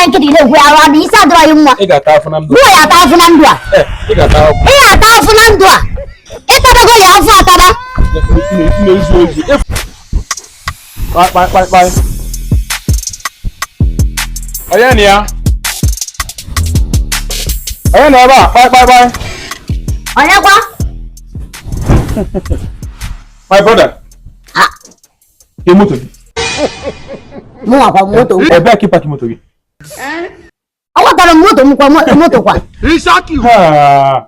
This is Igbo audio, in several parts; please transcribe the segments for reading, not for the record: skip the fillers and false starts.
Nkịtị na-ekwu arụ adị isi adịrọ gị mma. Ị ga-ata afụ na ndụ. Gụwa ya ata afụ na ndụ a. Ị ga-ata afụ. Ị ga-ata afụ na ndụ a. Ịtabago ya afụ ataba. Na-ezu ozu. Kpai kpai kpai kpai. Onye na ya? Onye nọ ebe a? Kpai kpai kpai. Onye kwa? My brother. Ha. Ke moto gị? Mụnwa kwa moto m. Ebee ka ị park moto gị? Ọ ghọtara m moto m kwa moto kwa. Ah,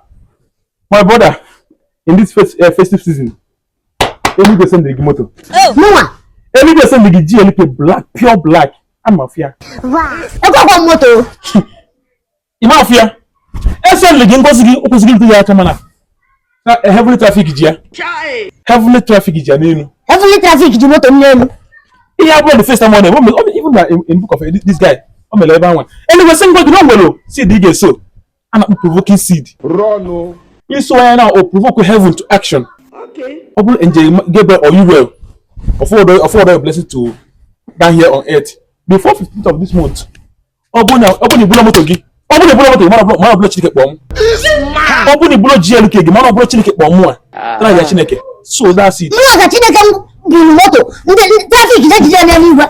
my brother, in this festive season, eluigwe send gị moto. Mụnwa. Eluigwe send gị GLK black, pure black. Ama afụ ya. Ekwekwa m moto. Ị ma afụ ya? Esend gị ngozi gị, o kwesịghị ịtụ ya aka mana. Na heavenly traffic ji ya. Heavenly traffic ji ya n'elu. Heavenly traffic ji moto m n'elu. Ihe abụọ the first time ọ na-eme, even na in book of this guy, o mere ebe anwa. Eluigwe sị ngwa gị na o nwere seed ị ga-eso. A na-akpọ provoking seed. Run. Iso ya na o provoke heaven to action. Ọ bụrụ angel Gabriel or Uriel, afford a blessing to down here on earth before 15th of this month. Ọ bụrụ na ibula moto gị, ọ bụrụ na ibula moto gị, mara ọbụla Chineke kpọọ m. Ọ bụrụ na ibula GLK gị, mara ọbụla Chineke kpọọ mụ a. Try ya Chineke. So that seed. Mụnwa ka Chineke m buru moto ndị traffic je-ejide n'eluigwe.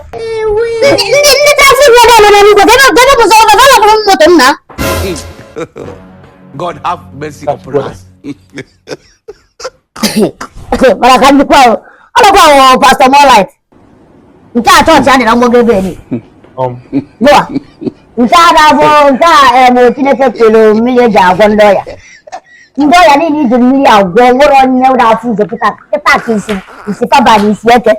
Ndị traffic nọ n'eluigwe gebe bụ sọ ọbụ bụrụ m moto m na. God have mercy That's upon brother. us. Mana ka njikwa ahụ ọ nọkwa ahụ Pastor Moonlight nke a chọọchị a dị na mgbago ebe ni. Gụwa nke a na-abụ nke a em Chineke kere mmiri eji agwọ ndị ọya. Ndị ọya niile iji mmiri agwọ nwere onye na-afụ ụzọ kịta kịta ka isi isi faba na isi eke.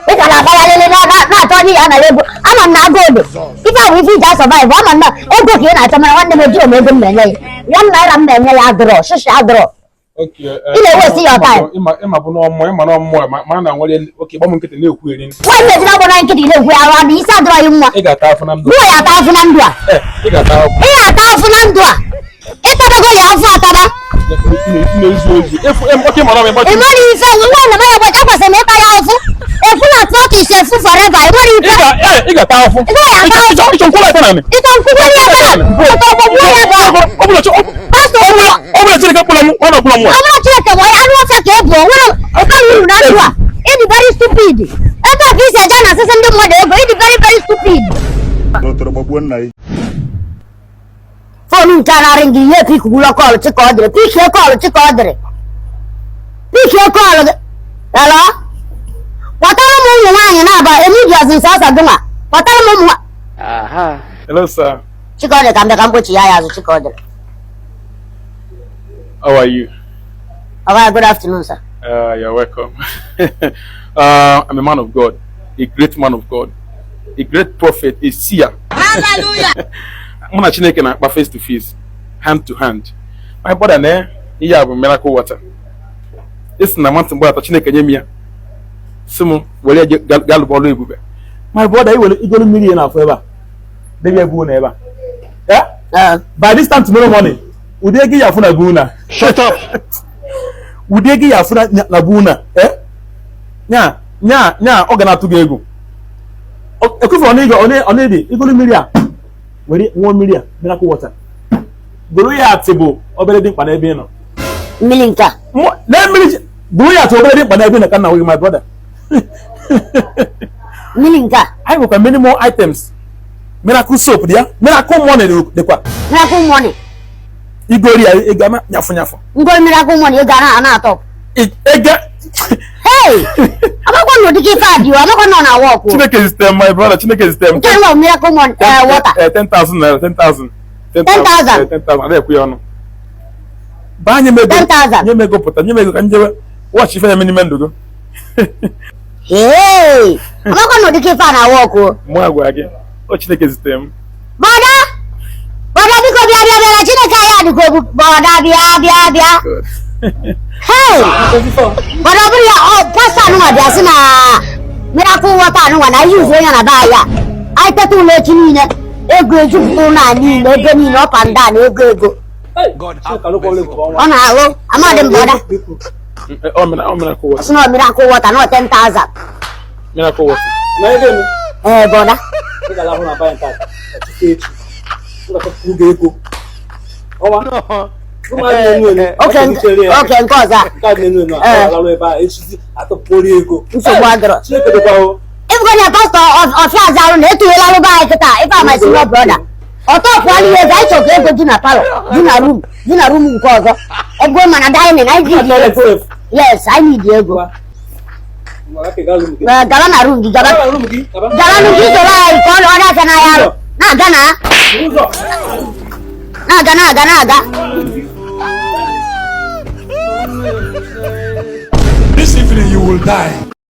Ị ka na-akpagharịrị na-achọ onye ya anara ego. Ama m na agụụ dị ife a bụ ife iji asurvive. Ama m na ego ka ị na-achọ, mana nwanne m, ejiro m ego m na-enye ya 1 naira m na-enye ya adịrọ shishi adịrọ. Okay. Ị na-ewaste your time. Ịma bụ n'ọmụmụ, ịma n'ọmụmụ ma na nwere oke gba m nkịtị na-ekwu eri. Nwanne ejina gbara nkịtị na-ekwu arụ adị isi adịrọ gị mma. Ị ga-ata afụ na ndụ. Gụwa ya ata afụ na ndụ a. Ị ga-ata afụ. Ị ga-ata afụ na ndụ a. Ịtabago ya afụ ataba. Na-ezu ozu. Efu oke mara m ịgbachi. Ị mara ife nwa na maya gbacha kwesịrị m ịta ya afụ efu na trọkis efu forever. Ị nwere Ị ife ga ị ga-ata afụ. Ị gaghị ata afụ. Ịchọ nkwụrụ ata na Ịchọ nkwụkwọ ya ata na ọtọ ọgbọgbuo ya bụ Ọ bụla pastọ. Ọ bụla Chineke kpọrọ m, ọ na-akpọrọ m nwa. Ọ bụrụ Chineke bụ anụ ọfịa ka e bụ nwere ọbaghị uru na ndụ a. Ịdị very stupid etu a ka isi eje na asịsị ndị mmadụ ego. Ịdị very very stupid. N'otoro gbagbuo nna ya. Phone nke a na-arị gị ihe pick gwụlọ call chika ọ dịrị pickie call chika ọ dịrị pickie call gị. Hello, kpọtara m ụmụ nwaanyị na-aba emidiọzi nsọsọ gị nwa. Kpọtara m ụmụ Hello, sir. Chika ọ dịrị ka m bịa ka m kpochi ya ya azụ chika ọ dịrị. How are you? Alright, good afternoon, sir. You're welcome. I'm a man of God, a great man of God, a great prophet, a seer. Hallelujah. Mụ na Chineke na-akpa face to face, hand to hand. My brother, na ihe a bụ miracle water. Esi na nwantị mgbadata Chineke nye m ya. Sị m were je gaa lụba ọrụ ebube. My brother, i were igolu mmiri ya na-afụ ebe a. Debe ebe unu ebe a. Yeah? By this time tomorrow morning, ụdị ego ya afụ na bụ una. Shut up. Ụdị ego ya afụ na bụ una. Eh? Nya nya nya ọ ga na-atụ gị egwu. Ekwefuru ọ ọ na-ede igolu mmiri a were ṅụọ mmiri a, miracle water. Goliath bụ obere dị mkpa n'ebe ị nọ. Mmiri nke a? Na mmiri Goliath obere dị mkpa n'ebe ị nọ ka nna gị, my brother. Mmiri nke a? Anyị nwekwa many more items. Miracle soap dị ya, miracle money dịkwa. Miracle money? Igori ya ego ama nyafụ nyafụ. Ngol miracle money ego a na-atọ. Ego. Hey, amakwa na ụdịka ife a dị o, amakwa na ọ na-awa ọkụ. Chineke zitere m, my brother, Chineke zitere m. Nke a nwa miracle money water? 10,000 naira, 10,000. 10,000? 10,000, adịghị ekwu ya ọnụ. Baa nye m ego. 10,000? Nye m ego pụta, nye m ego ka m jewe watch ife na-eme n'ime ndụ gị. Hey, amakwa na ụdịka ife a na-awa ọkụ. Mụ agwa gị, o Chineke zitere m. Bọda, bọda, biko bịa bịa bịa na Chineke anyị adịkwa egwu. Bọda, bịa bịa bịa. God. Hey, bọda, ọ bụrụ ya ọ pastọ anụnwa bịa sị na miracle water anụnwa na ihe uzu onye na be anyị a anyị teta ụlọ echi niile ego ejupụta ụlọ a niile ego niile up and down ego ego. God have mercy upon Ọ na-alụ amadị m bọda. Ọ miracle water. Sị na ọ miracle water na ọ 10,000. Miracle water. Ee, bọda. Ga-alahụ na be anyị tata, ọtụtụ echi m ga-atọpụ gị ego. Ọnwa room a dị n'enu enu. Oke. Oke nke ọzọ a. Nke a dị n'enu enu a. Ee. Ọ ga-alalụ ebe a echizi, atọpụrụ ego. Nsogbu adịrọ. Chineke dịkwa o. Ịbụgo na pastọ ọfịa aza arụ na etughela alụba anyị kịta ife a, my senior brother. Ọtọ pụọla ihe ego anyị chọrọ ka ego ju na parlour, ju na room, ju na room nke ọzọ. Ọ bụrụ mana dining, anyị need Toilet ego. sef. Yes, anyị need ego. Ngwa. Ngwa, ka ị gaa room gị. Ee, gaba na room gị, gaba. Gaa na room gị, gaba. Gaba n'ugwu, soro anyị ka ọ na-afịa n'ahịa arụ na-aga na Ụzọ. Na-aga, na-aga, na-aga. This evening you will die.